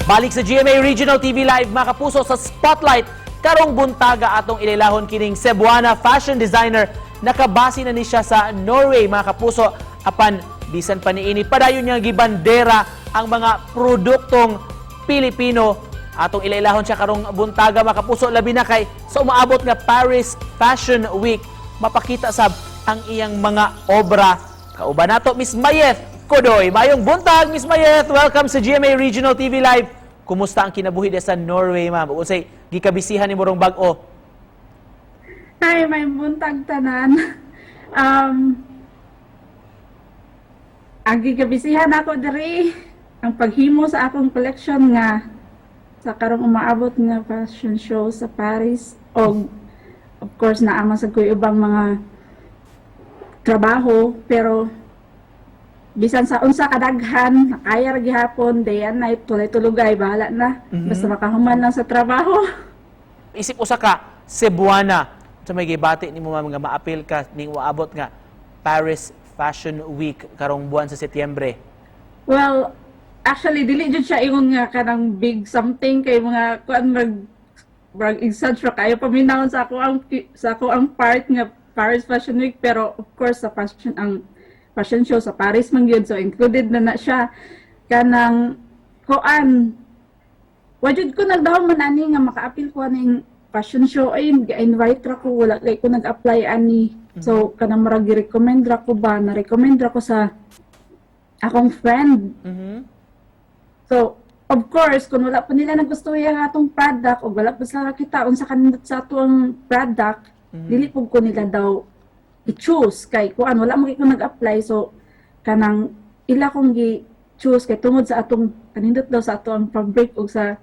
Balik sa GMA Regional TV Live, mga kapuso, sa Spotlight. Karong buntaga, atong ilailahon kining Cebuana fashion designer. Nakabase na ni siya sa Norway, mga kapuso. Apan bisan pa niini, padayon niya gibandera ang mga produktong Pilipino. Atong ilailahon siya karong buntaga, mga kapuso, labi na kay sa umaabot nga Paris Fashion Week mapakita sab ang iyang mga obra. Kauban nato, Miss Mayeth Codoy. Maayong buntag, Miss Mayeth. Welcome sa GMA Regional TV Live. Kumusta ang kinabuhi sa Norway, ma'am? Unsay gikabisihan nimo rong bag-o? Hi, maayong buntag tanan. Ang gikabisihan ako diri ang paghimo sa akong collection nga sa karong umaabot nga fashion show sa Paris og of course naa man sad ko'y ubang mga trabaho, pero bisan sa unsa kadaghan, nakaya ra gihapon day and night, tulay tulugay, bahala na, basta makahuman lang sa trabaho. Isip usa ka Cebuana, sa may gibati nimo, ma'am, nga maapil ka ning uabot nga Paris Fashion Week karong buwan sa Setyembre? Well, actually dili jud siya ingon nga kanang big something kay mga kuan, mag exage ra kayo paminawon sa ako ang part nga Paris Fashion Week, pero of course sa fashion, ang fashion show sa Paris man gyud, so included na na siya. Kanang kuan, wa jud ko nagdahom man ani nga makaapil ko aning fashion show ay ga-invite ra ko, wala kay ko nag-apply ani. So kanang murag gi-recommend ra ko ba, na-recommend ra ko sa akong friend. So, of course, kung wala pa nila nagustuhan ang atong product o wala pa sila nakita unsa kanindot sa ato ang product, dili pud ko nila daw i-choose kay kuan, wala mo kay ko nag-apply. So kanang ila kong gi choose kay tungod sa atong kanindot daw sa ato ang fabric ug sa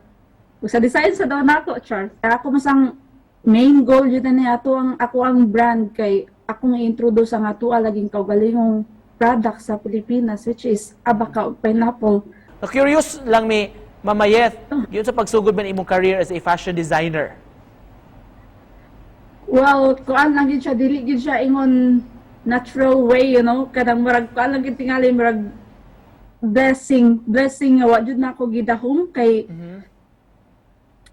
design sa daw nako, char. Ako mas ang main goal yun na ni ato ang ako ang brand kay akong i-introduce ang ato laging kaugalingong product sa Pilipinas, which is abaca ug pineapple. Na curious lang mi, Ma'am Mayeth, yun sa pagsugod man imong career as a fashion designer? Well, kuan lang gyud siya, dili gyud siya ingon natural way. Kanang murag kuan lang gyud tingali, murag blessing, blessing nga wa jud na ako gidahom kay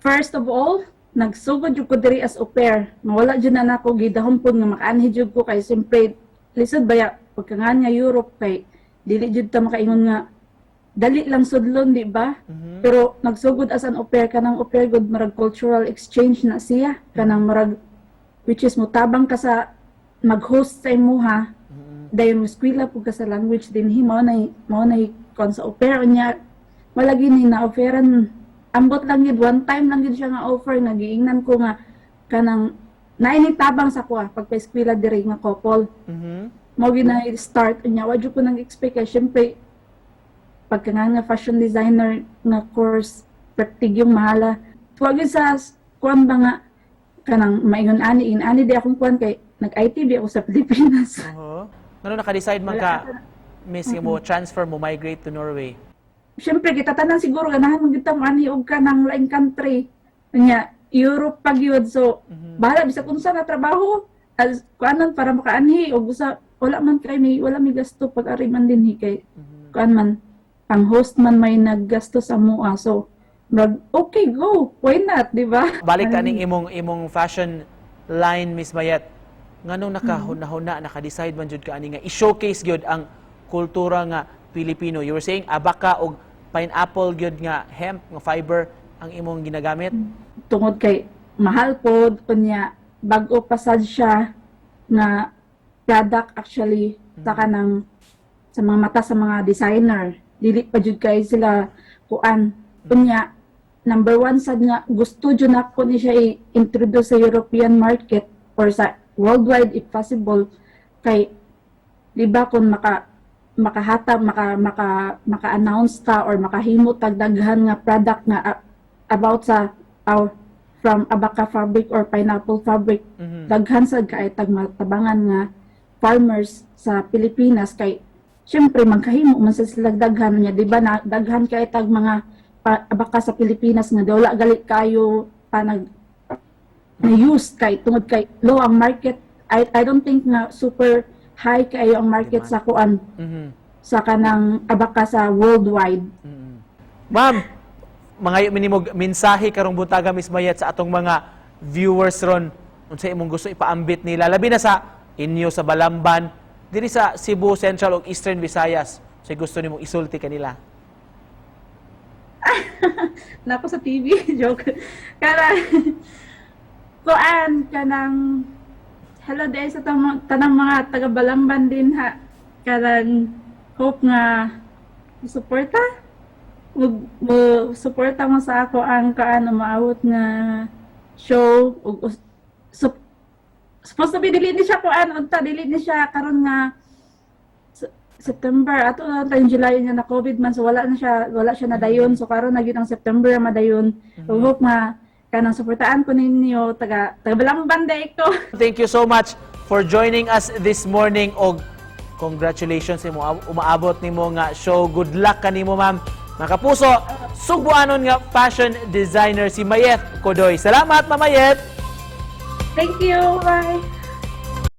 first of all, nagsugod jud ko diri as au pair. Nga wala jud na nako gidahom pud nga makaanhi jud ko kay siyempre lisod baya pagka nga nga Europe kay dili jud ta makaingon nga dali lang sudlon, di ba? Pero nagsugod as an au pair, kanang au pair gud murag cultural exchange na siya, kanang murag which is mutabang ka sa mag-host sa imuha, dayon mo eskwela pud ka sa language dinhi. Mao na kon sa au pair. Unya malagi ni na offeran, ambot lang yun, one time lang yun siya nga offer nga giingnan ko nga kanang naini tabang sa kuha pagpa-eskwela diri nga couple. Mao gyud na start. Unya wa jud ko nang expect kay syempre pagka nga nga fashion designer nga course, yung mahala. Wa gyud sa kuan ba nga kanang maingon ani in ani di akong kuan kay nag-IT bi ako sa Pilipinas. Ngano naka-decide man Wala ka, Miss, nga mo transfer, mo migrate to Norway? Syempre kita tanan siguro ganahan man gyud ta moanhi og kanang laing country. Nya Europe pa gyud, so bahala bisag unsa na trabaho as kuanon para makaanhi og usa, wala man kay may wala may gasto pag ari man dinhi kay kuan man, ang host man may naggasto sa mua, so murag okay, go, why not, di ba? Balik ta ning imong fashion line, Miss Mayet. Nganong nakahuna-huna, naka-decide man jud ka ani nga i-showcase gyud ang kultura nga Pilipino? You were saying abaca og pineapple gyud nga hemp nga fiber ang imong ginagamit. Tungod kay mahal pod, unya bag-o pa sad siya nga product actually sa kanang sa mga mata sa mga designer, dili pa jud kay sila kuan. Unya number one sad nga gusto jud nako ni siya i-introduce sa European market or sa worldwide if possible kay di ba kung makahatag maka maka-announce ka or makahimo tag daghan nga product nga about sa our from abaca fabric or pineapple fabric, daghan sad kay tag matabangan nga farmers sa Pilipinas kay syempre magkahimo man sa sila daghan niya, di ba, na daghan kay tag mga abaca sa Pilipinas nga wala gali kayo pa nag na use kay tungod kay low ang market. I don't think na super high kayo ang market sa kuan, sa kanang abaca sa worldwide. Ma'am, Mangayo mi nimo mensahe karong buntaga, Miss Mayet, sa atong mga viewers ron. Unsa imong gusto ipaambit nila labi na sa inyo sa Balamban, diri sa Cebu Central ug Eastern Visayas? Unsay gusto nimong isulti kanila? Nako sa TV, joke. Kara kuan, kanang hello day sa tanang mga taga Balamban din ha. Kanang hope nga suporta mo suporta mo sa ako ang kaano maawot nga show ug supposed to be dili ni siya kuan unta, dili ni siya karon nga September ato na tayong July nga na COVID man, so wala siya nadayon. So karon na gyud ang September madayon. So hope nga kanang suportaan ko ninyo, taga taga Balamban day ko. Thank you so much for joining us this morning og congratulations imo umaabot nimo nga show. Good luck kanimo, ma'am. Mga kapuso, Sugbuanon nga fashion designer si Mayeth Codoy. Salamat, Ma'am Mayeth. Thank you, bye.